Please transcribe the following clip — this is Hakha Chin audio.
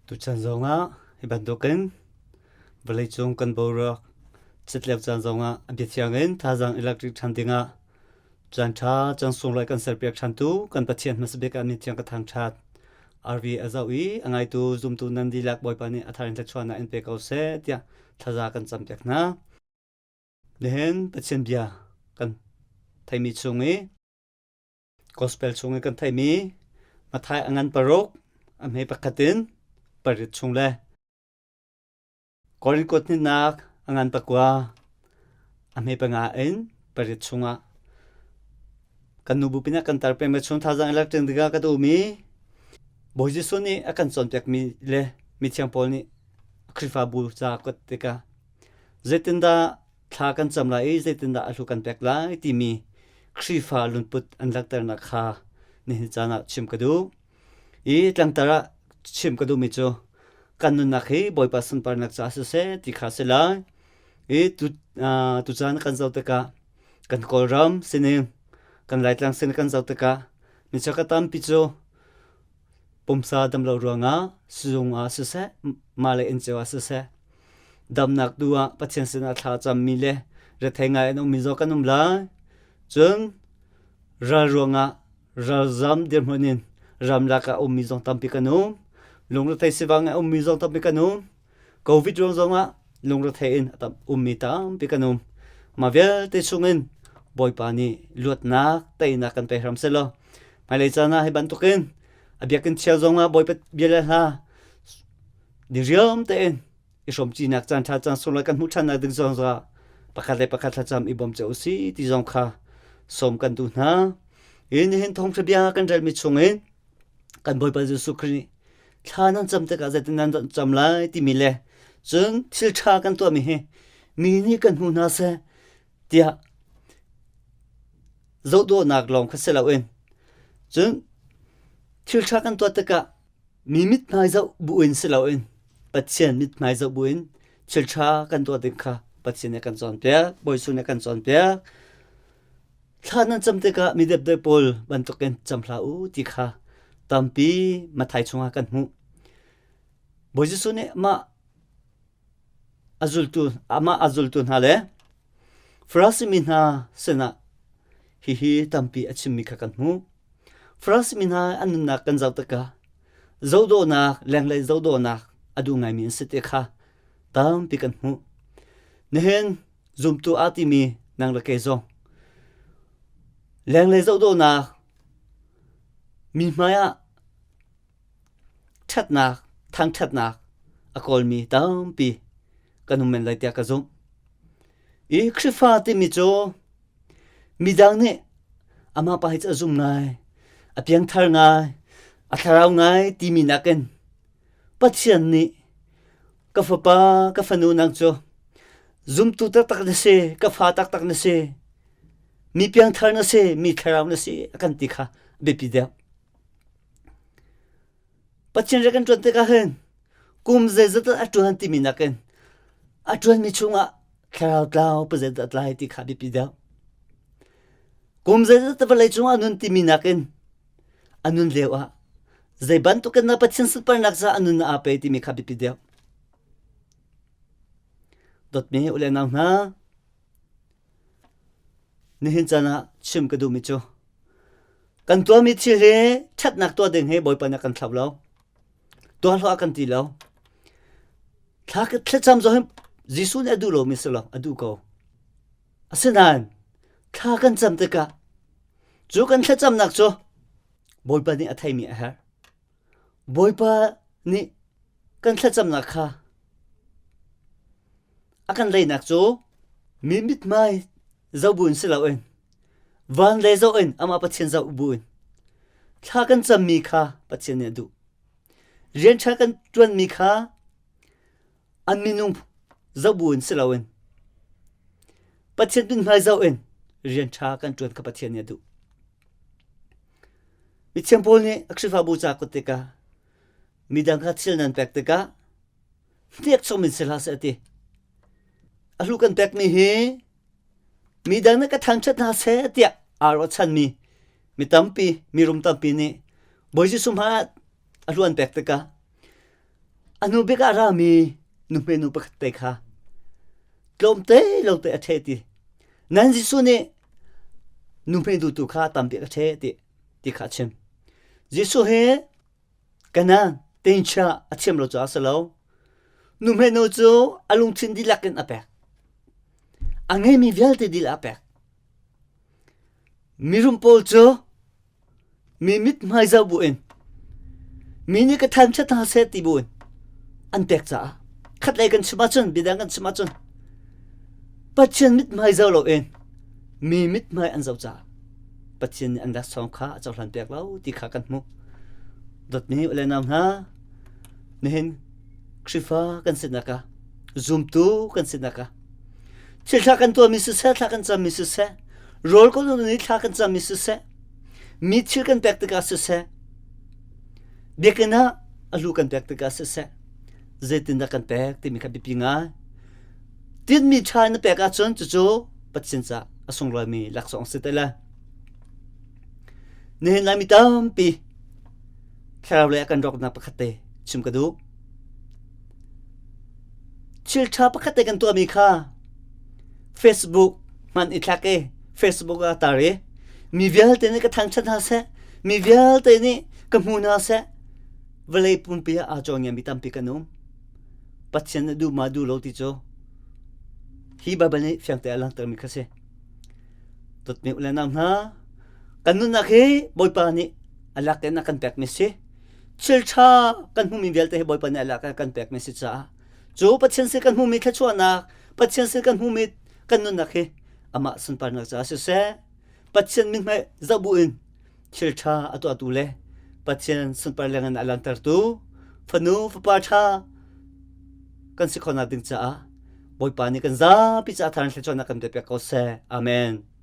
Tuchan zongah hi bantukin vawleicung kan boruak chiatlio caan zongah a biathiang in thazaang i lak ṭhan dingah caan ṭha caan sunglawi kan serpiak ṭhantu kan Pathian hmasabik ah min thiang ka thangṭhat. RV a zoh i a ngaitu zumtu nan dihlak Bawipa nih a thar in thluachuahnak in pe ko seh tiah thlaza kan campiak hna. Nihin Pathian bia kan theimi chung i Gospel chung i kan theihmi Matthai a ngan paruk, a hme pakhat in pariat chung le Korin kuat hnihnak a ngan pakua, a hme panga in pariat chungah kan nu bupi nih kan tar pengmi chung thazaang i lak ṭing tikah ka duhmi Bawi Jesuh nih a kan cawnpiakmi le mithiang Paul nih Khrihfabu ca kuat tikah zeitindah thla kan cam lai i zeitindah a hlu kan pek lai timi Khrihfa lungput an langhternak kha nihin caan ah chim ka duh. I tlangtar ah chim ka duhmi cu kan nunnak hi Bawipa sunparnak caah siseh ti kha si lai. I tu, uh, tucaan kan zoh tikah kan Kawlram sining, kan Laitlang sining kan zoh tikah michak tampi cu Pumsa damlo ruangah sizung ah siseh, mah le inn cio ah siseh, damnak tu ah Pathian sinah thla cammi le rethei ngai an ummi zaw kan um lai. Cun ral ruangah ralzam dirhmun in ramlak ah ummi zong tampi kan um. Lungrethei sivang ah ummi zong tampi kan um. Covid ruang zongah lungrethei in a tam ummi tampi kan um. Mah vialte chungin Bawipa nih luatnak, teinak kan pe hram selaw. Hmailei caan ah hi bantukin a biakinn thial zongah Bawipa bia le hla diriam tein i hrawmcinak caan ṭha caan sunglawi kan hmuh ṭhannak ding zong ah pakhat le pakhat thlacam i bawm cio usih ti zong kha sawm kan duh hna. Hi nihin thawngṭha bia kan relmi chungin kan Bawipa Jesuh Khrih nih thla nan cam tikah zeitin nan cam lai timi le cun thil ṭha kan tuahmi hi mi nih kan hmu hna seh tiah zohdawhnak lawng kha si loin cun thil ṭha kan tuah tikah mi mithmai zoh buin si loin Pathian mithmai zoh buin thil ṭha kan tuah ding kha Pathian nih a kan cawnpiak, Bawi Jesuh nih a kan cawnpiak. Thla nan cam tikah mi depde pawl bantukin cam hlah u ti kha tampi Matthai chungah kan hmuh. Bawi Jesuh nih mah a zultu amah a zultu hna le Farasi mi hna sinah hihi tampi a chimmi kha kan hmuh. Farasi mi hna an nunnak kan zoh tikah zohdawhnak lenglei zohdawhnak a duh ngaimi an si ti kha tampi kan hmuh. Nihin zumtu aa timi nang le kei zong lenglei zohdawhnak mi hmai ah ṭhatnak thangṭhatnak a kawlmi tampi kan um men lai tiah ka zumh. I Khrihfa timi cu midang nih amah pa hi cu a zum ngai, a piangthar ngai, a thlarau ngai timi nakin Pathian nih Ka fapa, ka fanu nang cu zumtu taktak na si, ka fa taktak na si, mi piangthar na si, mi thlarau na si a kan ti kha biapi deuh. Pathian rian kan ṭuan tikah hin kum zeizat a ṭuan timi nakin a ṭuanmi chungah thlarau tlau pazet a tlai ti kha biapi deuh. Kum zeizat vawlei cungah nun timi nakin a nun lio ah zei bantukin na Pathian sunparnak ca a nun aa pe timi kha biapi deuh. Dawtmi u le nau hna, nihin caan ah chim ka duhmi cu kan tuahmi thil hi ṭhatnak tuah ding hi Bawipa nih a kan thlauh lo. Tuah hlah a kan ti lo. Thla thlacam zong hi Jesuh nih a duh lomi si lo, a duh ko. Asinain thla kan cam tikah cu kan thlacamnak cu Bawipa nih a theimi a herh. Bawipa nih kan thlacamnak kha a kan leinak cu mi mithmai zoh buin si loin van le zoh in amah Pathian zoh buin thla kan cammi kha Pathian nih a duh. Rian ṭha kan ṭuanmi kha an minung zoh buin si loin Pathian mithmai zoh in rian ṭha kan ṭuan kha Pathian nih a duh. Mithiang Paul nih a Khrihfabu ca kut tikah midang kha thil nan pek tikah hnek chom in si hlah seh a ti. A hlu kan pekmi hi midang nih ka thangṭhat hna seh tiah aa ruahchanmi mi tampi, mi rum tampi nih Bawi Jesuh hmai ah a hlu an pek tikah. A hnu bik ah a rami nuhmeinu pakhat te kha tlawmte lo te a ṭheh ti. Nan Jesuh nih nuhmeinu tu kha tampi a ṭheh ti ti kha a chim. Jesuh hi Kanan tincha a thiam lo caah a si lo. Nuhmeinu cu a lungthin dihlak in a pek. A ngeimi vialte dihlak a pek. Mirum pawl cu mi mithmai zoh buin mi nih ka thangṭhat hna seh ti buin an pek caah khatlei kan chim ahcun biadang kan chim ahcun Pathian mithmai zoh loin mi mithmai an zoh caah Pathian nih an laksawng kha a cohlan pek lo ti kha kan hmuh. Dawtmi u le nau hna, nihin Khrihfa kan sinak ah zumtu kan sinak ah thil thla kan tuahmi siseh, thla kan cammi siseh, rawl kan nih thla kan cammi siseh, mi thil kan pek tikah siseh, biakinn ah a hlu kan pek tikah siseh, zeitindah kan pek timi kha biapi ngai. Tinhmi ṭha na pek ahcun cucu Pathian caah a sunglawimi laksawng si te lai. Nihin Laimi tampi thlarau lei ah kan rawknak pakhat te chim ka duh. Thil ṭha pakhat te kan tuahmi kha Facebook hman i thlak i Facebook ah tar i mi vialte nih ka thangṭhat hna seh, mi vialte nih ka hmu hna seh, vawlei pumpi ah aa cawngiami tampi kan um. Pathian nih duh ma duh lo ti cu hi Baibal nih fiangte a langhtermi kha si. Dawtmi u le nau hna, kan nunnak hi Bawipa nih a lak in a kan pekmi si. Thil ṭha kan hmuhmi vialte hi Bawipa nih a lak in a kan pekmi si caah cu Pathian sin kan hmuhmi thluachuahnak, Pathian sin kan hmuhmi kan nunnak hi amah sunparnak caah siseh, Pathian mithmai zoh buin thil ṭha a tuahtu le Pathian sunpar lengin a langhtertu fanu fapa ṭha kan si khawhnak ding caah Bawipa nih kan zapi caah thar in thluachuahnak kan pe pek ko seh. Amen.